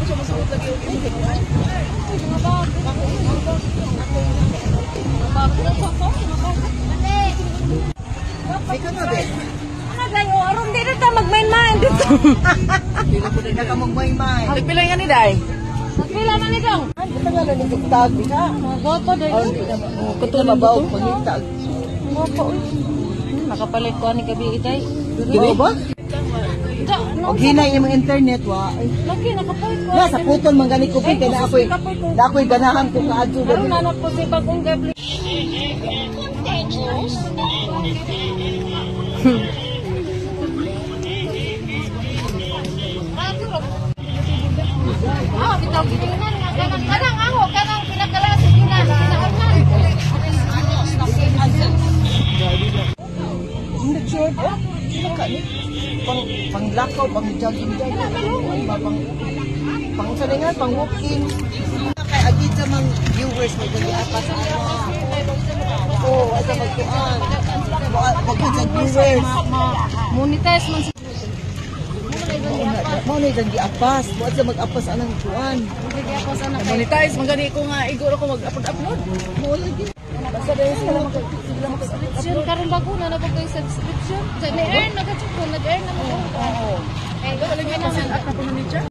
Siya masuot lagi og Mga bag. Mga bag. Mga bag. Ikaw na be. Ano gayo? Aron di na ta magmain-main dito. Dili ko na ka magmaymay. Nagpila nga ni Day? Nagpila man ni dong. Ano nga ni tag diha? Mga gwapo dai. Oh, di na kuto mabaw pangita. Gwapo uy. Nakapalit ko ani gabi itay. Dili ba? Da, no. Og hinay imong internet wa. Ay, Lagi nakapalit ko. na sa putol man gani ko kay na ako'y na ako'y ganahan ko kaadto Aron na na po si bagong gabi. Ah, bitaw gitingnan nga kanang kanang aho kanang pinakalas gina ginaornan. Hindi short. Oh, sila ka ni. Pang panglakaw, pang jogging jogging, pang pang pang sa nga, pang walking. Kay agit sa mga viewers mo dali apas ana. Oh, asa magkuan. Wag sa viewers. Monetize man sa Mao na itang giapas. Wa sa mag-apas anang kuan. Monetize man gani ko nga iguro ko mag-upload upload. Mo lagi. Basta dahil sila mag sila mag subscription karon bago na na kay subscription. Sa ni-earn na ka nag-earn na mo. Oo. Eh, Lagi na send up na ko ni siya.